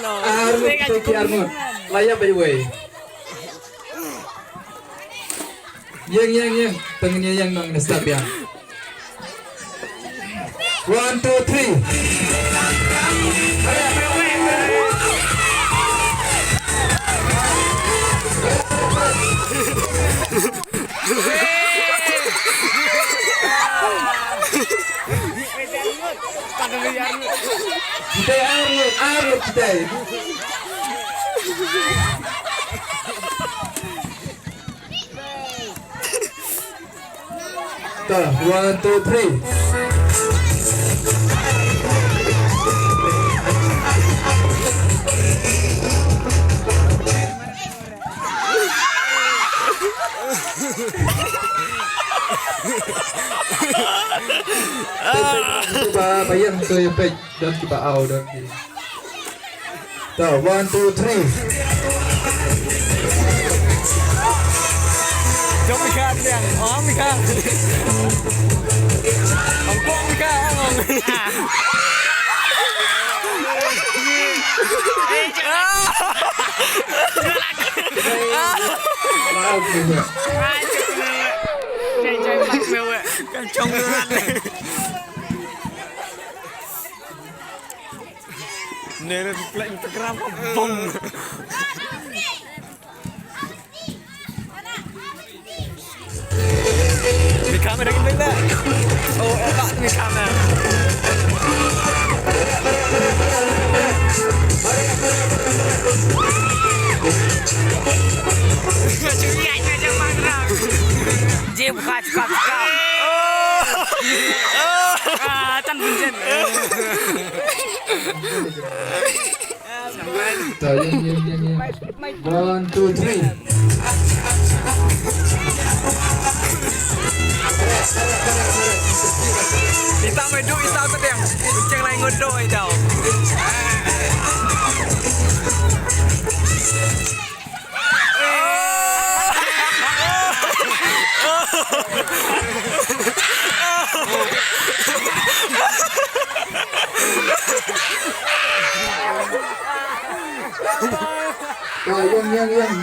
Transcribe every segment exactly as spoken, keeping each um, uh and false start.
Ar ngut te ki ar ngut. La ïa bai wei. Ïeng, ïeng, ïeng. Tang ïeng, ïeng, nang nesta biang. One, two, three. Kita arut, arut kita. Tah, one, two, three. Ba, ba ïeng to ïa peit, don kiba aw, don ki. To, one, two, three. Jom Mika, Mika. Ong Mika, ong. Wow, Mika. Jai, jai, Mika. Kan chong duran. Nere plek Instagram bong. Ni kamera kita tak? Oh, enak ni kamera. Curiga aja bang. Jim kat kat kat. Ah, tan bunsen. Tayang, yang, yang, yang. One, two, three. Kita mai duk ita tu deng. Kucing lain ngodok ita. Yang, yang, yang.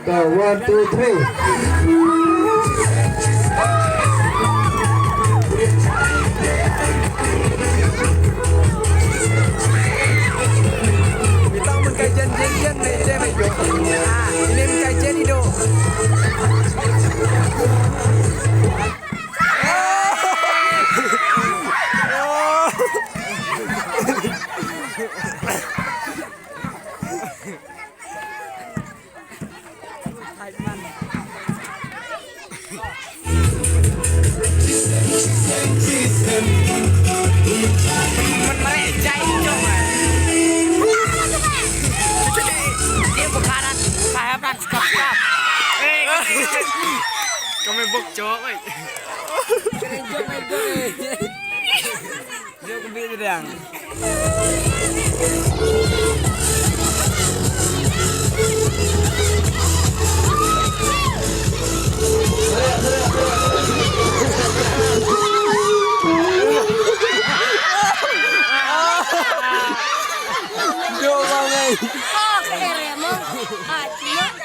Go, one, two, three. Ita mun ka jen, jen, jen, ne, jen, ne, jo. Ah, ini mun ka jen, ido. Kami bok cowok, woi. Jom kebit sedang. Yo, bang, eh. Oh, kere mo. Ah, cuma.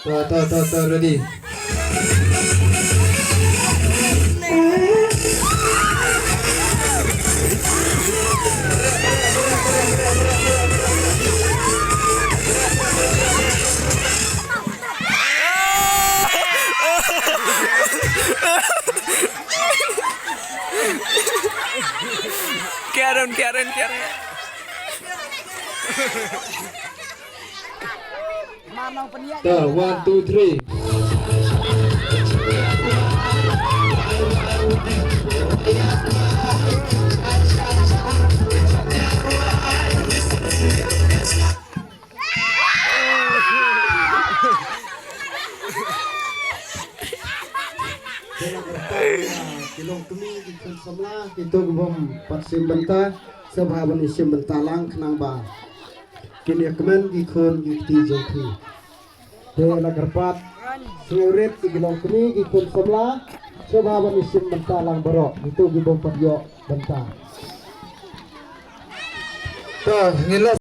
To, to, to, to, ready. Karen, Karen, Karen. One, two, three. Long kmie ki khun samla, kito ki bym pat shim bynta, sngewbha ban ïa shim bynta lang khnang ba kin ïa kmen ki khun ki kti jong phi. Te la kyrpad, sngewrit ki long kmie ki khun samla, sngewbha ban ïa shim bynta lang baroh, kito ki bym pat ïoh bynta. To, ngin la